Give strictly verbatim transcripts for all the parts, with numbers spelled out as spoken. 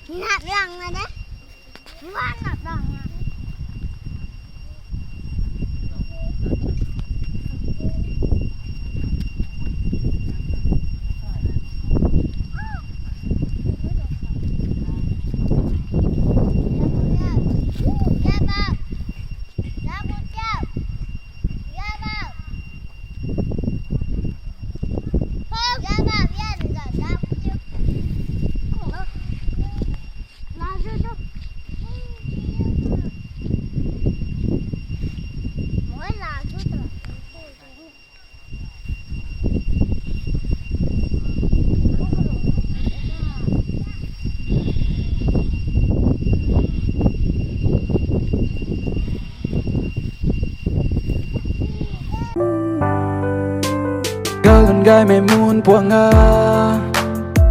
Nap lang na de. Wan nap lang na. Galan gaymei mun puang a,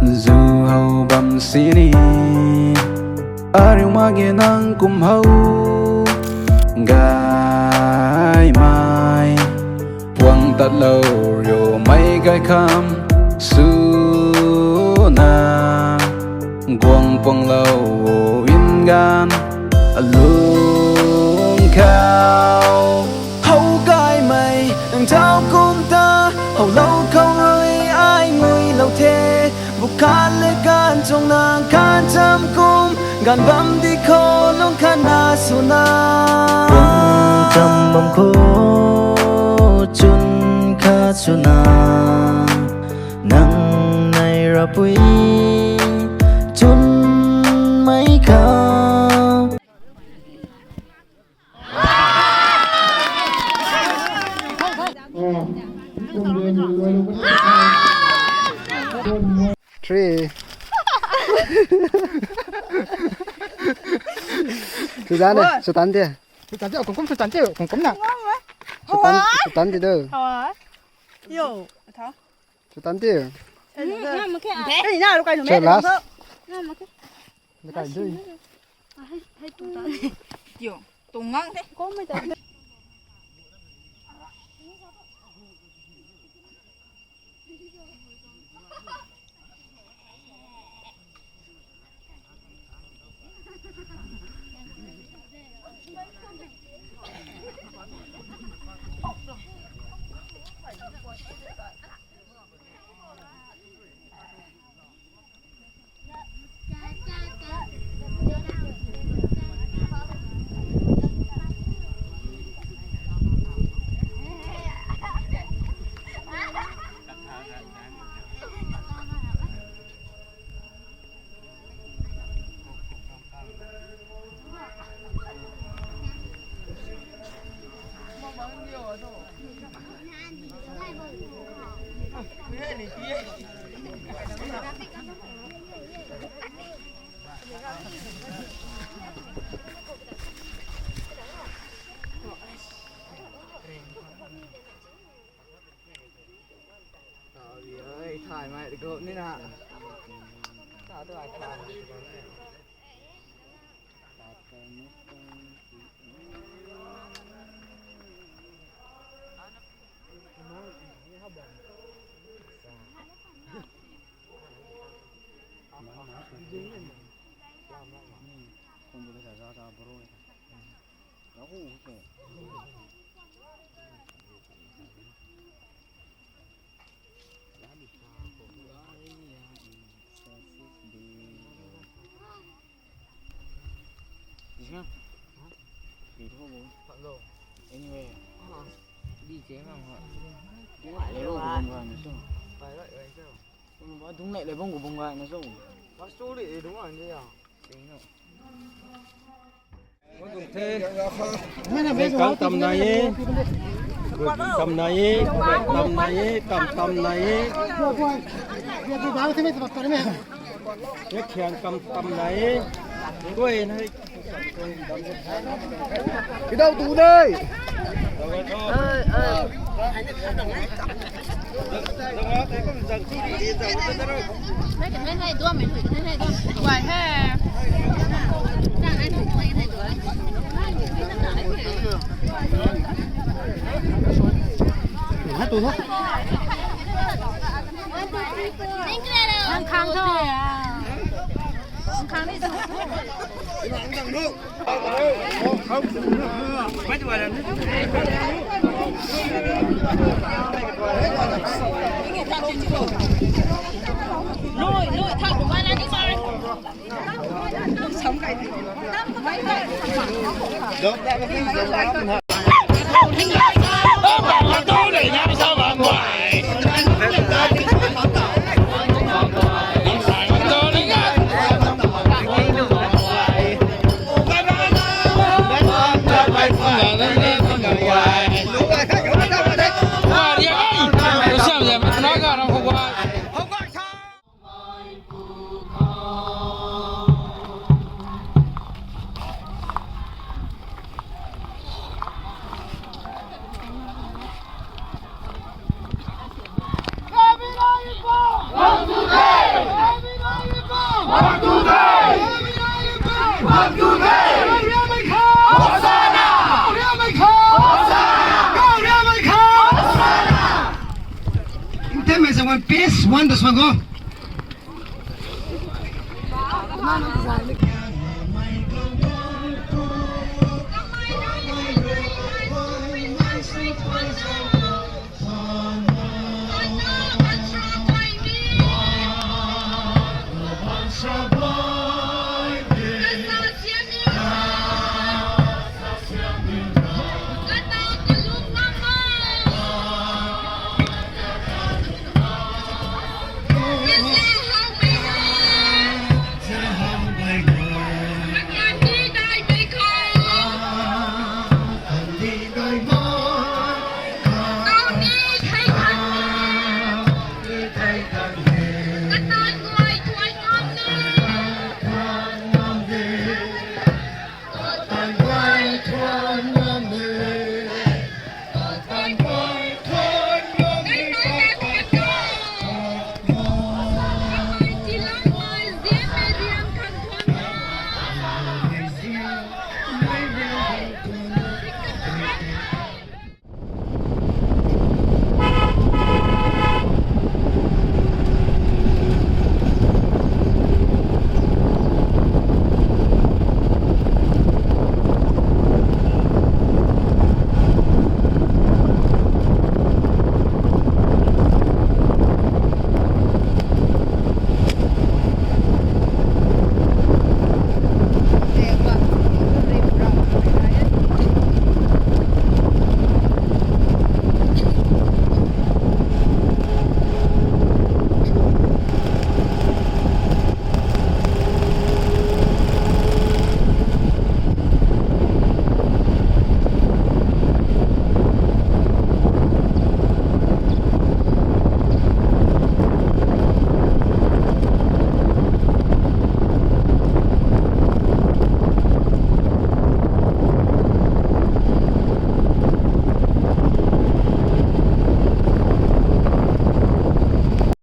zu how bam sini. Ariu mak ge nang kum how, gaymei puang tatlou riu mei gay kham swna. Guang puanglou in ganv alung khou. How gaymei nang thau kum ta, how lou khou rui ai nguilou the. Bu khat le ganv tuang nang khan cham kum, ganv bam di khou lung khat na swna. Kum cham bam khou chwn khat swna. Nang nei rapui chwn mei khou. Three. Suzanne, Sutan de. Sutan de, kung kum Sutan de, kung kum na. Sutan, Sutan de do. Yo, tha. Chutan tiu. Hey, na, lu kai nu. Che, me, last. Lu kai dui. Yo, tung ngang the. Kom me ta. Ơi, thay mày được gộp ni nè. Tao tôi ai thay. Hello. Anyway. Đi chế mà họ. Hello, hello, hello. Đúng lại là bông của bông gái nó rồi. Bác số đi đúng rồi nhỉ? Chính rồi. Kam tam nai e, kam tam nai e, kam tam nai e, kam tam nai e. Ye khian kam tam nai e. Koi nai. Kidau tu dai. Peace, one, this one go.